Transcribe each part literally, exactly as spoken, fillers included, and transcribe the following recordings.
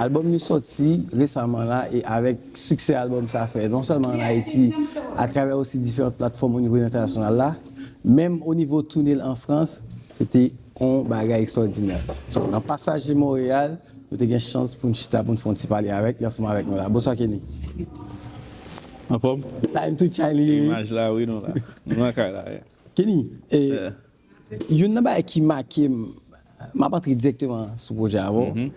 Albòm li sòti resaman la e avèk siksè albòm sa fè, non sèlman ann Ayiti, atravè osi diferan platfòm o nivo entènasyonal la, menm o nivo toune l an Frans, se te yon bagay ekstwòdinè. So, nan pasaj li Monreyal, nou te gen chans pou n chita, pou n fè yon ti pale avèk li ansanm avèk nou la. Bonswa, Kenny. Anfòm? Time to shine li ye, wi. Imaj la, wi, nou la. Nou nan kay la, yeah. Kenny, eh, youn nan bagay ki make m, m ap antre dirèkteman sou pwojè a avè w.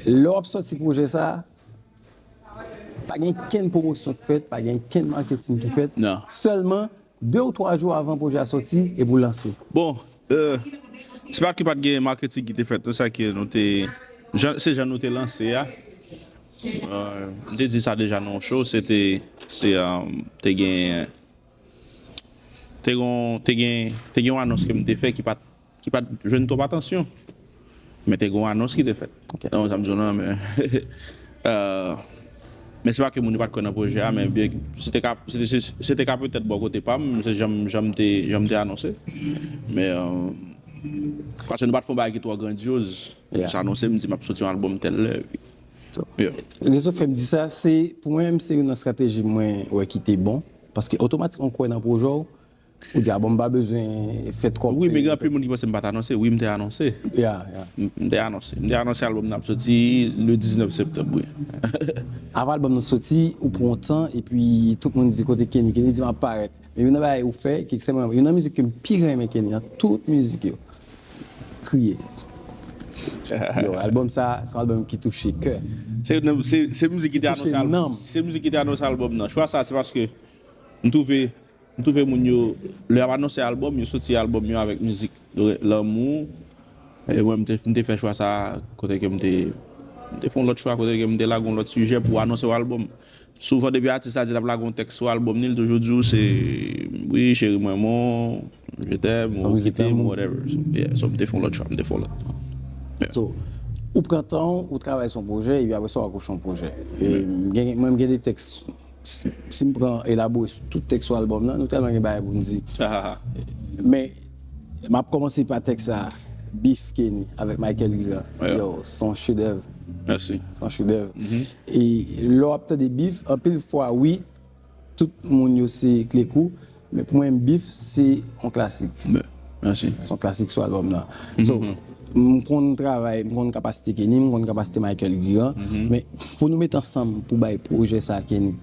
Lè w ap sòti pwojè sa, pa gen kenn pwomosyon k fèt, pa gen kenn maketing ki fèt. Non. Sèlman, de ou twa jou avan pwojè a sòti, epi w lanse. Bon, euh, se pa ke pa t gen maketing ki te fèt, non, sa ke nou te, jan, se jan nou te lanse a. Euh, m te di sa deja nan yon show, se te, se, euh, te gen, te gen, te gen, te gen yon anons ke m te fè ki pa t, ki pa t jwenn twòp atansyon. Men te gen yon anons ki te fèt. Ok. Non, sa m di w nan, men, euh, men se pa ke moun yo pa t kwè nan pwojè a, men byen, se te ka, se te, se, se te ka petèt bò kote pa m, se jan m, jan m te, jan m te anonse. Men, euh, paske nou pa t fè yon bagay ki twò grandyoz. Yeah. Jis anonse, m di m ap soti yon albòm tèl lè. Epi, So, yeah. Rezon k fè m di sa, se, pou mwen menm, se youn nan estrateji mwen wè ki te bon. Paske otomatikman w kwè nan pwojè w, ou di, a bon, m pa bezwen fè twòp. Wi, men gen anpil moun ki panse m pa t anonse. Wi, m te anonse. Ya, ya. M m te anonse. M te anonse albòm nan ap soti le diznèf septanm, wi. Avan albòm nan soti, ou pran yon tan, epi tout moun di kote Kenny, Kenny di m ap parèt. Men youn nan bagay ou fè, ki ekstrèmman, youn nan mizik ke m pi renmen Kenny nan tout mizik yo, Kriye. Yo, albòm sa, se yon albòm ki touche kè. Se, se, se mizik ki te Touche anonse nanm. albòm. Se mizik ki te anonse albòm nan. Chwa sa, se paske m twouve, m twouve moun yo, lè y ap anonse albòm, yo soti albòm yo avèk mizik lanmou. E mwen, m te, m te fè chwa sa, kote ke m te, m te fè yon lòt chwa, kote ke m te lage yon lòt sijè pou anonse yon albòm. Souvan, depi atis la di l ap lage yon tèks sou albòm ni, l toujou di w se, wi, cheri mwen, mon, je t'aime, Se yon ou mizik kite m, lanmou. Whatever. So, yeah, so, m te fè yon lòt chwa, m te fè yon lòt. So, ou pran tan w, ou travay sou yon pwojè, epi apre sa, w akouche yon pwojè. E, m gen, mwen, m gen de tèks, si, si m pran elabore sou tout tèks sou albòm nan, nou tèlman gen bagay pou n di. Men, m ap kòmanse pa tèks sa, Beef Kenny, avèk Michael Guiran. Yeah. Yo, se yon chedèv. Mèsi. Se yon chedèv. E lè w ap tande Beef, anpil fwa, wi, tout moun yo se Klekou, men pou mwen, Beef, se yon klasik. Men, mèsi. Se yon klasik sou albòm nan. So, m konn travay, m konn kapasite Kenny, m konn kapasite Michael Guiran, men pou nou met ansanm pou bay pwojè sa Kenny,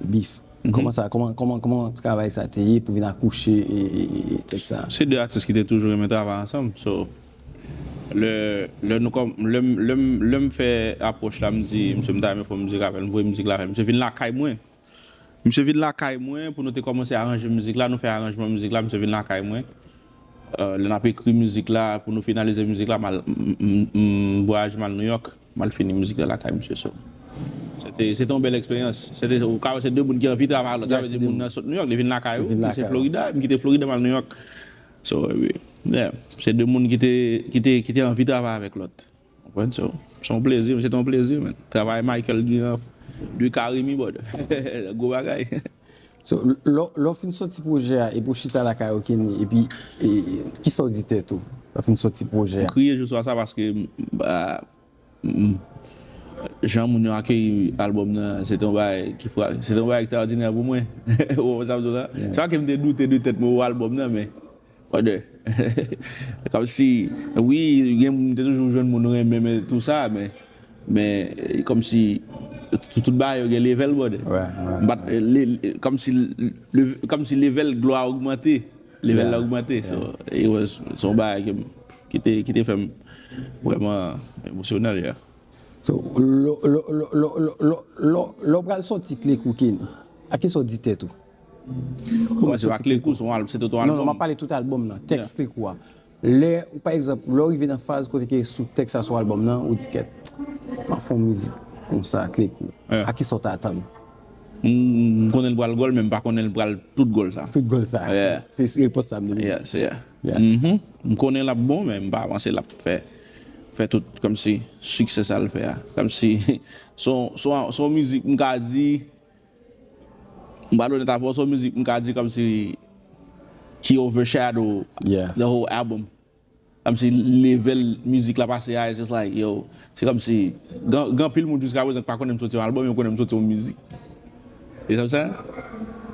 Beef, kòman sa, kòman, kòman, kòman travay sa te ye pou vin akouche e, e, e, e tèks sa? Se de atis ki te toujou renmen travay ansanm. So, lè, lè nou kòm, lè, m- lè, m- lè m fè apwòch la, m di, misye, m ta renmen fè yon mizik avè l, m voye mizik la avè l. Misye vin lakay mwen. Misye vin lakay mwen pou nou te kòmanse aranje mizik la, nou fè aranjman mizik la, misye vin lakay mwen. Euh, lè n ap ekri mizik la, pou nou finalize mizik la, m al, m- m- m- m vwayaje, m al Nouyòk, m al fini mizik la lakay misye. So, se te, se te yon bèl eksperyans. Se te, ou ka wè, se de moun ki anvi travay ak lòt. Sa vle di moun nan sot Nouyòk, li vin lakay ou, Vin li se lakay ou. Florida, m kite Florida, m al Nouyòk. So, wi. Yeah. Se de moun ki te, ki te, ki te anvi travay avèk lòt. Konprann? So, se yon plezi, se te yon plezi, men. Travay Michael Guiran, de Carimi, brother. Gwo bagay. So, lè, lè w fin sòti pwojè a, epi w chita lakay ou Kenny, epi e, kisa w di tèt ou? Lè w fin sòti pwojè a. M kriye jou swa sa paske, ba, m- jan moun yo akeyi albòm nan, se te yon bagay ki fra- se te yon bagay ekstraòdinè pou mwen. Ou konprann sa m di w la? Se pa ke m te doute de tèt mwen ou albòm nan, men, brother, kòmsi, wi, gen moun, te toujou jwenn moun renmen, men tou sa, men, men, kòmsi, tout, tout bagay yo gen level, brother. Wè, wè. M pa t, le- le- kòmsi, le- kòmsi level glwa ogmante. Level la Yeah, ogmante. So, it was, se yon bagay ke m- ki te, ki te fè m vrèman emosyonèl, yeah. So, lè, lè, lè, lè, lè, lè, lè, lè w pral sòti Klekou Kenny, a kisa w di tèt ou? Bon, se pa Klekou, se yon al- se tout yon Non, non, albòm. M ap pale tout albòm nan. Tèks Klekou a. Lè, ou, pa egzanp, lè w rive nan faz kote ke sou tèks sa sou albòm nan, ou di kèt, m ap fè yon mizik konsa, Klekou. Yeah. A kisa w t atann? M m konnen l pral gòl, men m pa konnen l pral tout gòl sa. Tout gòl sa. Yeah. Se se repons sa m te bezwen. Yeah, se yeah. Yeah. Mhm. M konnen l ap bon, men m pa panse l ap fè, fè tout kòmsi siksè sa l fè a. Kòmsi, se yon- se yon- se yon mizik, m ka di, m pral onèt avè w, se yon mizik, m ka di, kòmsi ki overshadow Yeah. the whole album. kòmsi level mizik la pase a, it's just like, yo, se kòmsi, gen, gen anpil moun jiska prezan ki pa konnen m soti yon albòm, yo konnen m soti yon mizik. Ou sa m sa?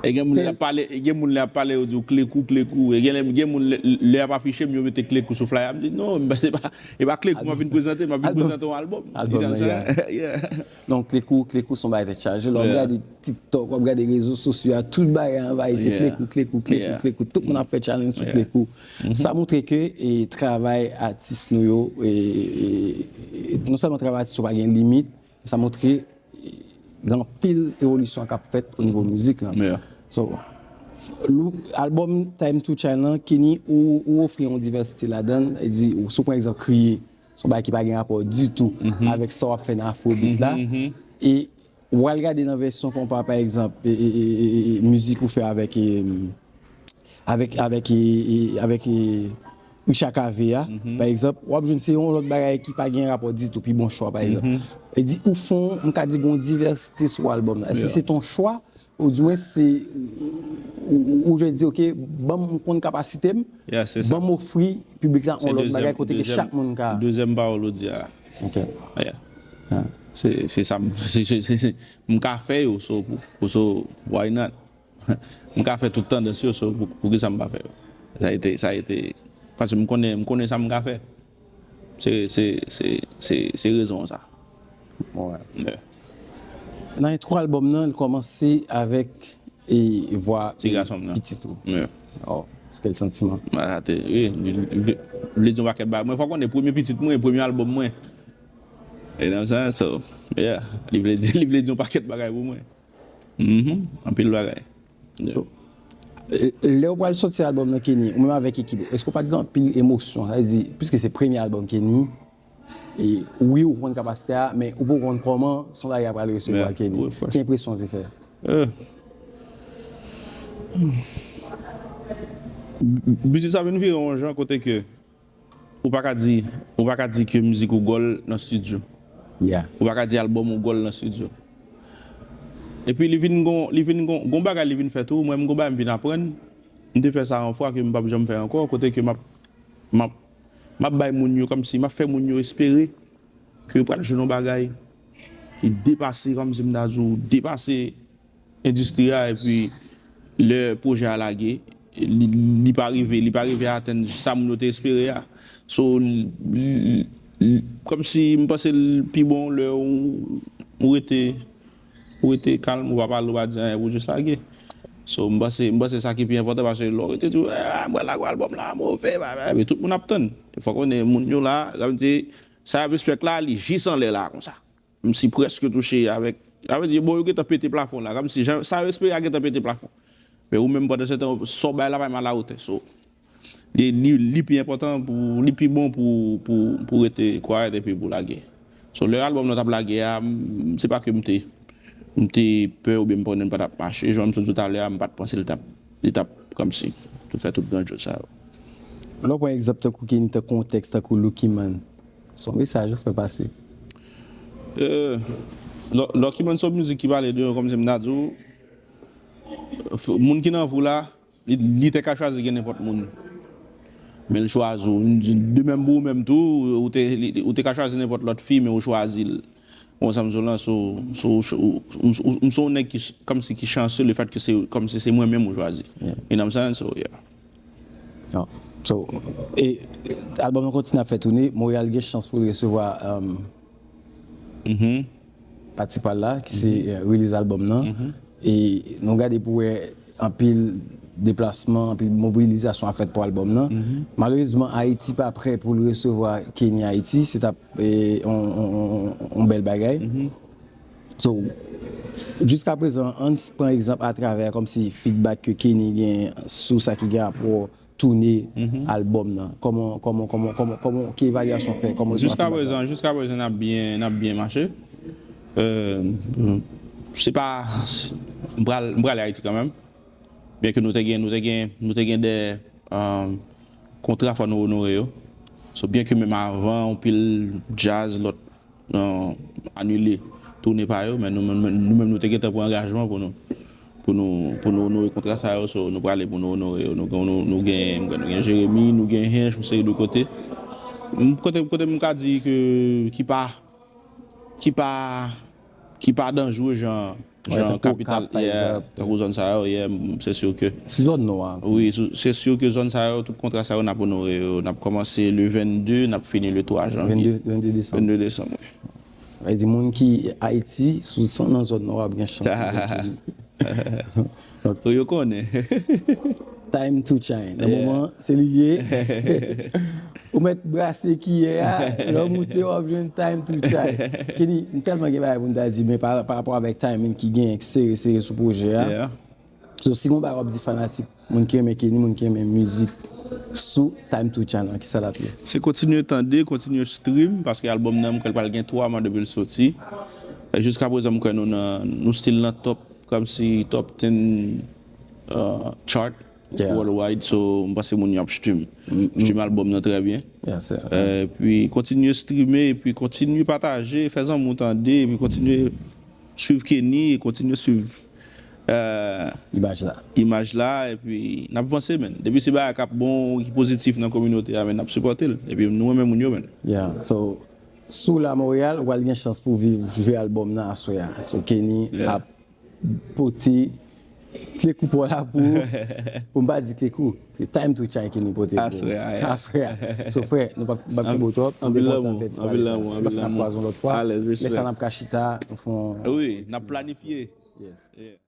E gen moun lè ap pale, e gen moun lè ap pale, yo di w Klekou, Klekou. E gen lè, gen moun lè, lè y ap afiche m, yo mete Klekou sou flyer. M di, non, se pa, e pa Klekou m ap vin prezante, m ap vin prezante yon albòm. Ou sa m sa? Yeah. Donk, Klekou, Klekou se yon bagay tèt chaje. Lè w ap gade TikTok, w ap gade rezo sosyo a, tout bagay anvayi, se Klekou, Klekou, Klekou, Klekou. Tout moun ap fè challenge sou Klekou. Sa montre ke e, travay atis nou yo, e, e, e, non sèlman travay atis yo pa gen limit, sa montre e, gen anpil evolisyon k ap fèt o nivo mizik lan. So, albòm Time to Shine lan, Kenny, ou, ou ofri yon divèsite ladan l, e di, si w pran egzanp Kriye, se yon bagay ki pa gen rapò ditou avèk sa w ap fè nan afrobeat la. E w al gade nan vèsyon konpa, pa egzanp, e, e, e, e, e, mizik ou fè avèk e, avèk, avèk, e, e, avèk e, Richard Cavé a, pa egzanp, w ap jwenn se yon lòt bagay ki pa gen rapò ditou, pi bon chwa, pa egzanp. E di, ou fè yon, m ka di gen yon divèsite sou albòm nan. Èske se t on chwa, oudimwen se, ou, ou, ou jis di, ok, ban m, m konn kapasite m, ban m ofri piblik la yon lòt bagay kote ke chak moun ka. Dezyèm pawòl ou di a. Ok. Yeah. Se, se sa m, se, se, se, se, m ka fè yo, so, pou, pou, so, why not? M ka fè tout tandans yo, so pou, poukisa m pa fè yo? Sa rete, sa rete, paske m konnen, m konnen sa m ka fè. Se, se, se, se, se rezon sa. Nan entwo albòm nan, li kòmanse avèk e vwa pitit ou. Oh, se kèl santiman? Wi, li vle di yon pakèt bagay. Mwen, fò konnen, premye pitit mwen, premye albòm mwen. E nan sa, so, yeah, li vle di, li vle di yon pakèt bagay pou mwen. Mhm, anpil bagay. So, lè w pral soti albòm nan Kenny, ou menm avèk ekip ou, èske w pa t gen anpil emosyon? Sa vle di, piske se premye albòm Kenny, e wi, ou konn kapasite a, men ou poko konn kòman sondaj la pral resevwa Kenny. Ki enpresyon w te fè? Biznis sa vin vire yon jan kote ke ou pa ka di, ou pa ka di ke mizik ou gòl nan estidyo. Ou pa ka di albòm ou gòl nan estidyo. Epi li vin gon, li vin gon, gon bagay li vin fè tou, mwen m gon bagay m vin aprann. M te fè sa yon fwa ke m p ap janm fè ankò, kote ke m ap, m ap, m ap bay moun yo kòmsi, m ap fè moun yo espere ke yo pral jwenn yon bagay ki depase, kòmsi m ta di w, depase endistri a, epi lè pwojè a lage, li, li pa rive, li pa rive atenn sa moun yo te espere a. So, li, li, kòmsi m panse l pi bon lè ou, ou rete, ou rete kalm, ou pa pale, ou pa di anyen, ou jis lage. So, m panse, m panse sa ki pi enpòtan, paske lè w rete di, "Ah, m pral lage yon albòm la, move, ba, ba," men tout moun ap tann. Fòk konnen moun yo la, sa vle di, sa y ap espèk la, li jis anlè la, konsa. Kòmsi prèske touche avèk, sa vle di, bon, yo gentan pete plafon la, kòmsi jan, sa yo espere a gentan pete plafon. Men ou menm, pandan se tan, sa w bay la pa menm alawotè. So, li, li, li pi enpòtan pou, li pi bon pou, pou, pou rete kwayèt epi pou lage. So, lè albòm nan t ap lage a, m, se pa ke m te, m te pè oubyen m konnen l pa t ap mache. Jan m sot di w talè a, m pa t panse l t ap, li t ap kòmsi tou fè tout grandyòz sa yo. Lè w pran egzanp tankou Kenny, tankou yon tèks, tankou Lucky Man, se yon mesaj ou fè pase. Euh, Lu-, Lucky Man se yon mizik ki pale de, kòmsi m ta di w, f-, moun ki nan vi w la, li, li te ka chwazi gen nenpòt moun. Men l chwazi w. De menm pou ou menm tou, ou te, li, ou te ka chwazi nenpòt lòt fi, men ou chwazi l. Bon, sa m di w la, so, so, so, m, m, m se yon nèg ki ch-, kòmsi ki chanse, le fèt ke se, kòmsi se mwen menm ou chwazi. You know what I'm saying? So, yeah. Non. So, e, albòm nan kontinye ap fè tounen. Montréal gen chans pou l resevwa, um, pati pa l la, ki se, euh, release albòm nan. E nou gade pou wè anpil deplasman, anpil mobilizasyon ap fèt pou albòm nan. Malerezman, Ayiti pa prè pou l resevwa Kenny Ayiti. Se t ap, e, on, on, on, on bèl bagay. So, jiska prezan, ann s-, pran egzanp atravè kòmsi feedback ke Kenny gen sou sa ki gen rapò toune albòm nan. Kòman, kòman, kòman, kòman, kòman, ki evalyasyon w fè? Kòman w jwenn feedback la? Jiska prezan, jiska prezan n ap byen, n ap byen mache. Euh, se pa, m pral, m prale Ayiti kanmenm. Byenke nou te gen, nou te gen, nou te gen de, euh, kontra fò nou onore yo. So, byenke menm avan, anpil djaz, lòt, euh, anile toune pa yo, men nou menm, nou menm nou te gentan pran angajman pou nou, pou nou, pou nou onore kontra sa yo, so, nou prale pou nou onore yo. Nou gen, nou, nou gen, nou gen Jeremi, nou gen Hench, yon seri de kote. M- kote kote m ka di ke ki pa ki pa ki pa danjere jan jan kapital, yeah, tankou zòn sa yo, yeah, m- se si ke sou zòn nò a. Wi, se si ke zòn sa yo, tout kontra sa yo n ap onore yo, n ap kòmanse le vennde, n ap fini le twa janvye. Vennde desanm. Vennde desanm, wi. Sa vle di moun ki Ayiti, si w nan zòn nò a, w ap gen chans pou w jwenn Kenny. Donk, yo konnen. Time to shine. Nan moman, se li ye. Ou mèt brase kiyè a, lè w moute, w ap jwenn time to shine. Kenny, m tèlman gen bagay pou m ta di, men pa, pa rapò avèk timing ki genyen, ki sere, sere sou pwojè a. So, si gon bagay w ap di fanatik, moun ki renmen Kenny, moun ki renmen mizik, sou Time to Shine an, kisa l ap ye? Se kontinye tande, kontinye stream, paske albòm nan, m kwè l pral gen twa mwa depi l soti. E jiska prezan, m kwè nou nan, nou still nan top, kòmsi top ten, uh, chart worldwide, so m panse moun yo ap stream. Stream albòm nan trè byen. Epi kontinye streame, epi kontinye pataje, fè zanmi w tande, epi kontinye swiv Kenny, kontinye swiv, euh, imaj la. Imaj la, epi n ap vanse, men. Depi se bagay k ap bon, ki pozitif nan kominote a, men n ap sipòte l. Epi nou renmen moun yo, men. Yeah, so, si w la Monreyal, ou pral gen chans pou viv, jwe albòm nan aswè a. So, Kenny ap pote kle kou pa w la pou, pou m pa di kle kou. Se Time to Shine Kenny pote pou ou. Aswè a, yeah. Aswè a. So, frè, nou p ap, p ap kenbe w twòp. M te kontan fè ti pale sa. Anpil lanmou, anpil lanmou. Paske n ap kwaze yon lòt fwa. Alèz, respè. Lè sa n ap ka chita, nou fè yon... Wi, n ap planifye. Yes. Yeah.